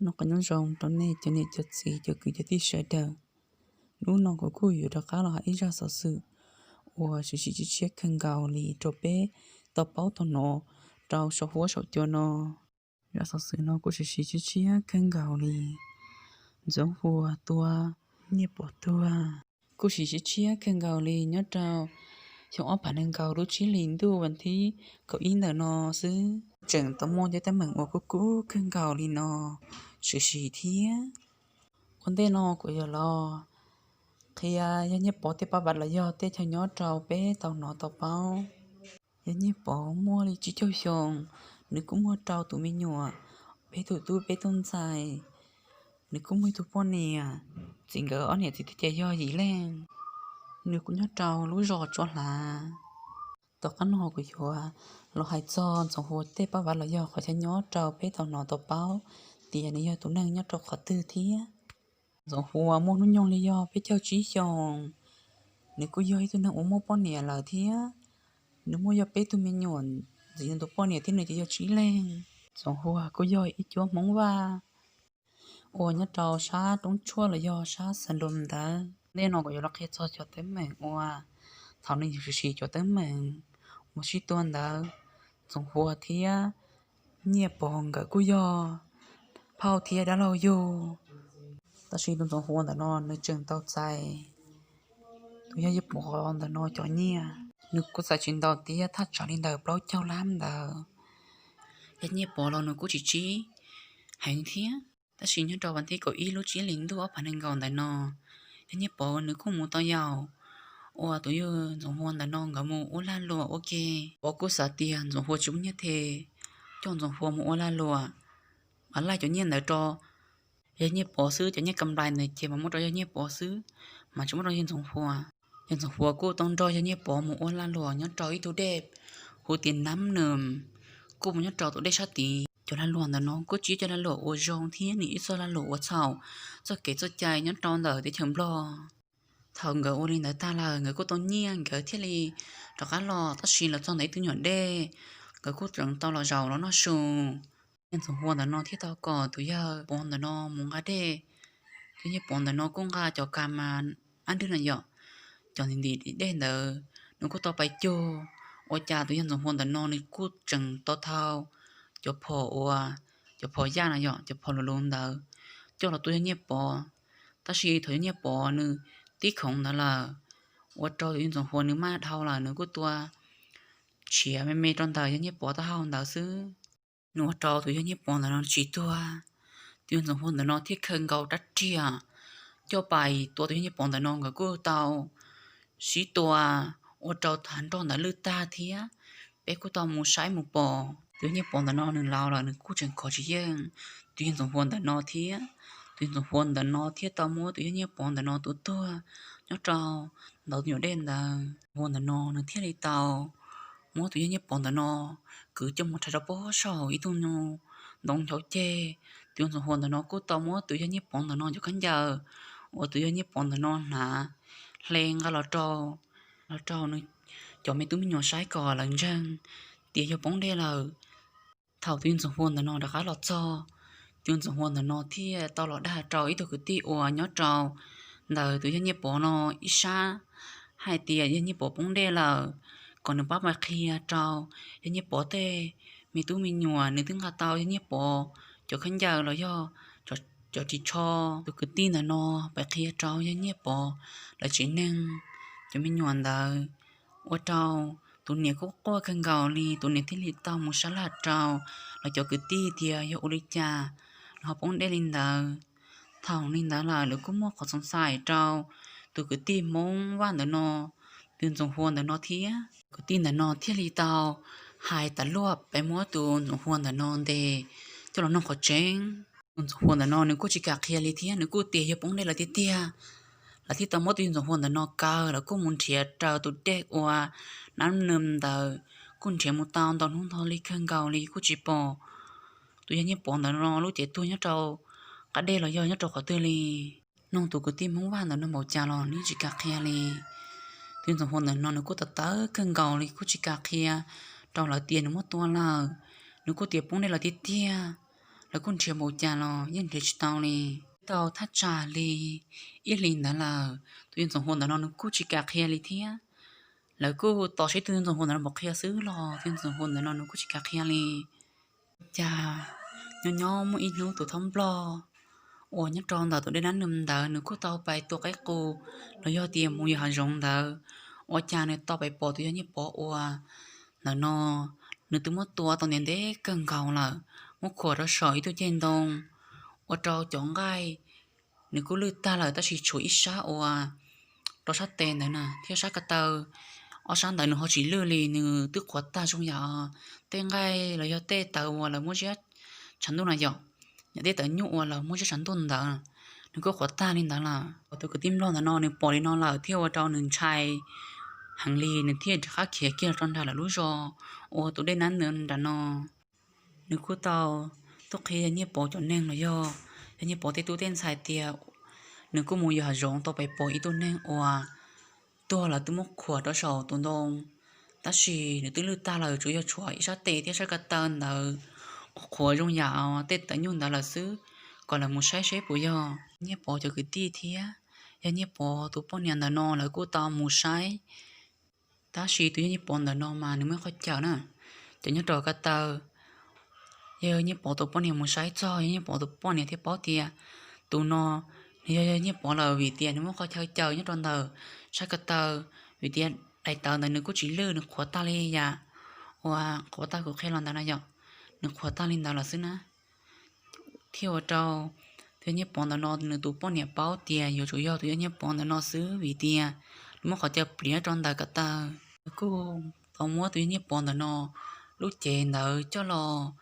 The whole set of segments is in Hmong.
Noj qab nyob zoo rau nej cov niam cov txiv cov kwv cov tij sawv daws. Hnub no kuv kuj yuav rov qab los hais ib zaj xov xwm uas tshwm sim tshiab kawg nkaus li rau peb tau paub tau hnov rau saum huab saum cua no. Zaj xov xwm no kuj tshwm sim tshiab kawg nkaus li Ntxoov Hua tua Nyiaj Pov tuag. Kuj tshwm sim tshiab kawg nkaus li nyob rau xyoo ob phav nees nkaum lub tsib hlis ntuj vas thib kaum ib ntawm no xwb. Tseem tau muaj cov teeb meem uas kub kub kawg nkaus li no tshwm sim thiab. Ua ntej no kuv yuav los qhia yawg Nyiaj Pov tej pab vam los yog tej chaw nyob rau peb tau hnov tau paub. Yawg Nyiaj Pov muaj li tsib caug xyoo, nws kuj muaj rau tus me nyuam, peb tug tub peb tug ntxhais. Nws kuj muaj ib tug poj niam, txiv nkawd ob niam txiv tij ces yog yim leej. Nws kuj nyob rau lub zos Tsua Hlav. Tom qab no kuv yuav los hais txog Ntxoov Hua tej pab vam los yog qhov chaw nyob rau peb tau hnov tau paub tias nws yog tus neeg nyob rau qhov twg thiab. Ntxoov Hua muaj hnub nyoog li yog peb caug tsib xyoos. Nws kuj yog ib tug neeg uas muaj poj niam lawm thiab. Nws muaj yog peb tug me nyuam, ntxiv nws tus poj niam thiab nws ces yog tsib leeg. Ntxoov Hua kuj yog ib cuab Hmoob Vaj uas nyob rau sab roob tshuaj los yog sab Xeev Luas ntawd. Ntej no kuv yuav los qhia txog cov teeb meem uas thaum nws tshwm sim cov teeb meem uas sib tua ntawd. Ntxoov Hua thiab Nyiaj Pov nkawd kuj yog phauj thiab dab laug yug. Tab sis tus Ntxoov Hua ntawm no nws tseem tau txais tus yawg Nyiaj Pov ntawm no cov nyiaj, nws kuj txais tsis ntau thiab, thaj tsam li ntawm plaub caug lab ntawd. Yawg Nyiaj Pov los nws kuj tsis tsib heev thiab. Tab sis nyob rau vas thib kaum ib lub tsib hlis ntuj ob phav nees nkaum ntawm no, yawg Nyiaj Pov nws kuj mus tau yaum uas tus yawg Ntxoov Hua ntawm no nkawd mus ua lag luam ua ke. Pov kuj xav tias Ntxoov Hua tsis muaj nyiaj them, coj Ntxoov Hua mus ua lag luam, mas laij cov nyiaj ntawd rau yawg Nyiaj Pov xwb, cov nyiaj kam nplais ntawd ces mas muab rau yawg Nyiaj Pov xwb, mas tsis muab rau yawg Ntxoov Hua. Yawg Ntxoov Hua kuj tau nrog yawg Nyiaj Pov mus ua lag luam nyob rau ib tug dej hu tias Nab Nws, kuj mus nyob rau tus dej sab tid. Cov lag luam ntawm no kuj tsis yog cov lag luam uas zoo thiab nws ib txoj lag luam uas txhaum txoj kev txoj cai nyob rau ntawm teb chaws Nplog. Thaum nkawd ua li ntawd tag lawm nkawd kuj tau nyiaj nkawd thiaj li rov qab los, tab sis los txog ntawm ib tug nyuam dej, nkawd kuj tseem tau los zaum los noj su. Yawg Ntxoov Hua ntawm no thiaj tau kom tus yawg Pov ntawm no mus nqa dej. Tus yawg Nyiaj Pov ntawm no kuj nqa cov kas mas ab nrwg no yom, cov ntim ntim dej ntawd nws kuj tau pais cug. Ua cas tus yawg Ntxoov Hua ntawm no nws kuj tseem tau thau cov phom uas, cov phom yaj no yom, cov phom luv luv ntawd coj los tua yawg Nyiaj Pov. Tab sis thaum yawg Nyiaj Pov nws tib khoov ntawd lawm, ua rau tus yawg Ntxoov Hua nws maj dhau lawm, nws kuj tua tshiav me me rau ntawm yawg Nyiaj Pov taub hau ntawd xwb. Nws ua rau tus yawg Nyiaj Pov ntawm no tsis tuag. Tus yawg Ntxoov Hua ntawm no thiaj khaws nkaus rab riam coj pais tua tus yawg Nyiaj Pov ntawm no, nkawd kuj tau sib tua ua rau thav nroj ntawd lwj tag thiab. Peb kuj tau mus saib mus pom, tus yawg Nyiaj Pov ntawm no nws laus lawm nws kuj tseem khov tsis yeej tus yawg Ntxoov Hua ntawm no thiab. Tus yawg Ntxoov Hua ntawm no thiaj tau muab tus yawg Nyiaj Pov ntawm no tua tuag nyob rau ntawm tus nyuam dej ntawd. Hua ntawm no nws thiaj li tau muab tus yawg Nyiaj Pov ntawm no kwv coj mus rhais rau pob saum ib tug ntoo nchauv ceg. Tus yawg Ntxoov Hua ntawm no kuj tau muab tus yawg Nyiaj Pov ntawm no cov khaub ncaws uas tus yawg Nyiaj Pov ntawm no hnav hle nqa los rau, los rau nws cov me tub me nyuam saib kom lawv ntseeg tias yog poob dej lawm. Thaum tus yawg Ntxoov Hua ntawm no rov qab los txog, tus yawg Ntxoov Hua ntawm no thiaj tau los dag rau ib tug kwv tij uas nyob rau ntawm tus yawg Nyiaj Pov no ib sab hais tias yawg Nyiaj Pov poob dej lawm, kom nws pab pais qhia rau yawg Nyiaj Pov tej me tub me nyuam, nws twb nqa tau yawg Nyiaj Pov cov khaub ncaws los yog cov ris tsho. Tus kwv tij ntawm no pais qhia rau yawg Nyiaj Pov lawv tsev neeg, cov me nyuam ntawd, ua rau tus niam kuj quaj kawg nkaus li. Tus niam thiaj li tau mus sab laj rau lawv cov kwv tij tias yog ua li cas lawv ho poob dej li ntawd. Thaum li ntawd lawm lawv kuj muaj qhov xoom xais rau tus kwv tij Hmoob Vaj ntawm no, tus Ntxoov Hua ntawm no thiab. Kwv tij ntawm no thiaj li tau hais tas luaj pes muab tus Ntxoov Hua ntawm no ntes coj los nug qhov tseeb. Tus Ntxoov Hua ntawm no nws kuj tsis kam qhia li thiab, nws kuj tias yog poob dej lawm tiag tiag. Lawv thiaj tau muab tus Ntxoov Hua ntawm no kaw, lawv kuj mus nrhiav raws tus dej uas nab nws ntawd, kuj nrhiav mus tau ntau hnub ntau hli kawg nkaus li kuj tsis pom tus yawg Nyiaj Pov ntawm no lub cev tuag nyob rau qab dej los yog nyob rau qhov twg li. Nug tus kwv tij Hmoob Vaj ntawm no npaum cas los nws tsis kam qhia li. Tus Ntxoov Hua ntawm no nws kuj tawv tawv kawg nkaus li kuj tsis kam qhia rau lawv tias nws muab tua lawm. Nws kuj tias poob dej lawm tiag tiag. Lawv kuj nrhiav npaum cas los yeej nrhiav tsis tau li. Tau thaj tsam li ib hlis ntawd lawm, tus yawg Ntxoov Hua ntawm no nws kuj tsis kam qhia li thiab. Lawv kuj tos seb tus yawg Ntxoov Hua ntawm no puas qhia xwb los tus yawg Ntxoov Hua ntawm no nws kuj tsis kam qhia li. Ua cas nyob nyob muaj ib hnub tus thob nplog uas nyob rau ntawm tus dej nab nws ntawd nws kuj tau pais tua qaib qus los yog tias mus yos hav zoov ntawd, ua cas nws tau pais pom tus yawg Nyiaj Pov uas ntawm no nws twb muab tua tau ntev ntev kawg nkaus lawm, muab khuam rau saum ib tug ceg ntoo, ua rau cov nqaij nws kuj lwj tag lawm tab sis tshuav ib sab uas rau sab tes ntawd na thiab sab ko taw, ob sab ntawd nws ho tsis lwj li, nws twb qhuav tag zoo yam tej nqaij los yog tej tawv uas lawv muab ziab tshav ntuj no yom, yam tej tawv nyuj uas lawv muab ziab tshav ntuj ntawd, nws kuj qhuav tag li ntawd lawm. Uas tus kwv tij nplog ntawm no nws pom li no lawm thiaj ua rau nws ntshai heev li, nws thiaj rov qab khiav kiag los rau nram lawv lub zos uas tus dej nab nws nram no. Nws kuj tau tuaj qhia yawg Nyiaj Pov cov neeg los yog yawg Nyiaj Pov tej tub tej ntxhais tias nws kuj mus yos hav zoov tau pais pom ib tug neeg uas tuag lawv twb muab khuam rau saum tus ntoo, tab sis nws twb lwj tag lawm tsuas yog tshuav ib sab tes thiab sab ko taw ntawd qhuav zoo yam tej tawv nyuj ntawd lawm xwb, kom lawv mus saib seb puas yog. Nyiaj Pov cov kwv tij thiab yawg Nyiaj Pov tus poj niam ntawm no lawv kuj tau mus saib. Tab sis tus yawg Nyiaj Pov ntawm no mas nws muaj ib qho chaw na, chaw nyob rau ko taw. Yawg Nyiaj Pov tus poj niam mus saib txog, yawg Nyiaj Pov tus poj niam thiaj paub tias tus no nws yog yawg Nyiaj Pov lawm vim tias nws muaj qhov chaw chaw nyob rau ntawm sab ko taw, vim tias daim tawv ntawd nws kuj tsis lwj, nws qhuav tag li yam uas qhuav tag kuv qhia los ntawd na yom, nws qhuav tag li ntawd lawm xwb na. Thiaj ua rau tus yawg Nyiaj Pov ntawm no nws tus poj niam paub tias yuav tsum yog tus yawg Nyiaj Pov ntawm no xwb vim tias nws muaj qhov chaw pliav rau ntawm ko taw. Nws kuj tau muab tus yawg Nyiaj Pov ntawm no lub cev ntawd coj los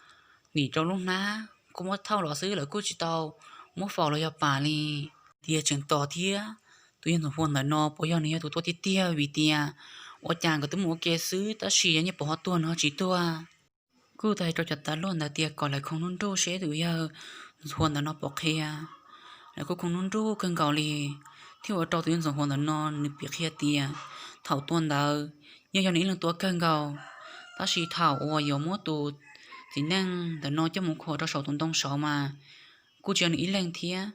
ntim rau lub hnab, kuj muab thauj los xwb, lawv kuj tsis tau muab faus los yog pam li. Tias tseem tos thiab, tus yawg Ntxoov Hua ntawm no puas yog nws yog tus tua tiag tiag vim tias ua cas nkawd twb mus ua ke xwb tab sis yawg Nyiaj Pov ho tuag nws ho tsis tuag. Kuj tau hais rau cov tas luaj ntawd tias kom lawv khoov hnub nruj seb tus yawg Ntxoov Hua ntawm no puas qhia. Lawv kuj khoov hnub nruj kawg nkaus li, thiaj ua rau tus yawg Ntxoov Hua ntawm no nws piav qhia tias thaum tua ntawd yeej yog nws ib leeg tua kawg nkaus, tab sis thaum uas yuav muab tus txiv neej ntawm no coj mus khuam rau saum tus ntoo saud mas kuj tsis yog nws ib leeg thiab,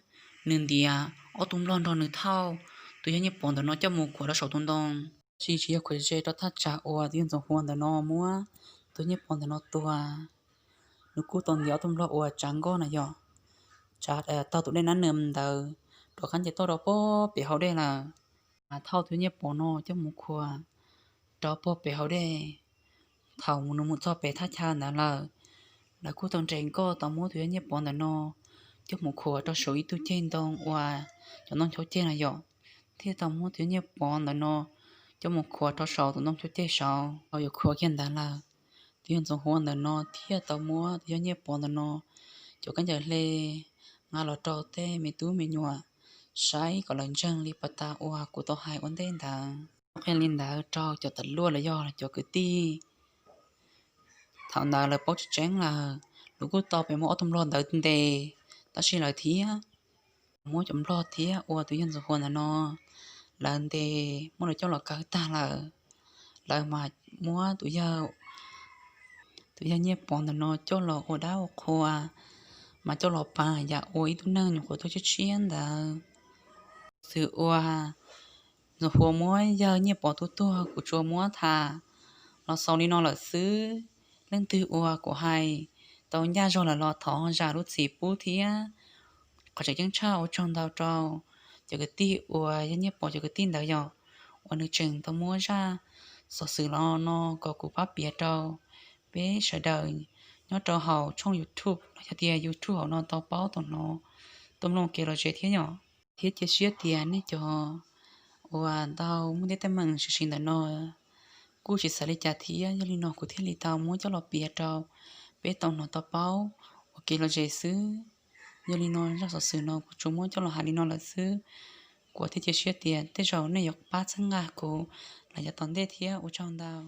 nws ntiav ob tug nplog nrog nws thauj tus yawg Nyiaj Pov ntawm no coj mus khuam rau saum tus ntoo. Tab sis tsis yog khuam ze rau thaj tsam uas tus yawg Ntxoov Hua ntawm no muab tus yawg Nyiaj Pov ntawm no tua. Nws kuj tau ntiav ob tug nplog uas tsav nkoj na yom, tsav taug tus dej nab nws ntawd rov qab nce tuaj rau puag pem hauv dej lawm, mas thauj tus yawg Nyiaj Pov no coj mus khuam rau puag pem hauv dej. Thaum nws mus txog pem thaj chaw ntawd lawm, lawv kuj tau nres nkoj tau muab tus yawg Nyiaj Pov ntawm no coj mus khuam rau saum ib tug ceg ntoo uas cov ntoo chaub ceg no yom, thiaj tau muab tus yawg Nyiaj Pov ntawm no coj mus khuam rau saum tus ntoo chaub ceg saud. Thaum yuav khuam kiag ntawd lawm, tus yawg Ntxoov Hua ntawm no thiaj tau muab tus yawg Nyiaj Pov ntawm no cov khaub ncaws hle nqa los rau tej me tub me nyuam saib kom lawv ntseeg li pas tas uas kuv tau hais ua ntej ntawd. Qhia li ntawd rau cov tas luaj los yog cov kwv tij. Thaum ntawd lawv paub tseeb tseeb lawm, lawv kuj tau pem muab ob tug nplog ntawd ntes, tab sis lawv thiab muab cov nplog thiab uas tus yawg Ntxoov Hua ntawm no lawv ntes muab lawv coj los kaw tag lawm. Lawv mas muab tus yawg, tus yawg Nyiaj Pov ntawm no coj los ua dab ua qhua, mas coj los pam yam ua ib tug neeg nyuam qhuav tuag tshiab tshiab ntawd. Xwm uas Ntxoov Hua muab yawg Nyiaj Pov tus tuag kuv tsuas muab tham los xaus li no lawm xwb. Leej twg uas kuv hais tau ncaj zog lawm los thov zam lub txim pub thiab. Qhov tseem ceeb tshaj ua tsaug ntau rau cov kwv tij uas yawg Nyiaj Pov cov kwv tij ntawd yom, uas nws tseem tau muab zaj xov xwm los no kom kuv pab piav rau peb sawv daws nyob rau hauv tshooj YouTube los yog tias YouTube hauv no tau paub tau hnov tau mloog kev lom zem thiab yom. Thiab cia siab tias nej cov uas tau muaj tej teeb meem sim sim ntawm no kuj tsis xav li cas thiab, yog li no kuv thiaj li tau muab coj los piav rau peb tau hnov tau paub ua kev lom zem xwb. Yog li no zaj xov xwm no kuv tsuas muab coj los hais li no lawm xwb. Kuv thiaj cia siab tias tej zaum nej yuav pab txhawb nqa kuv los yav tom ntej thiab, ua tsaug ntau.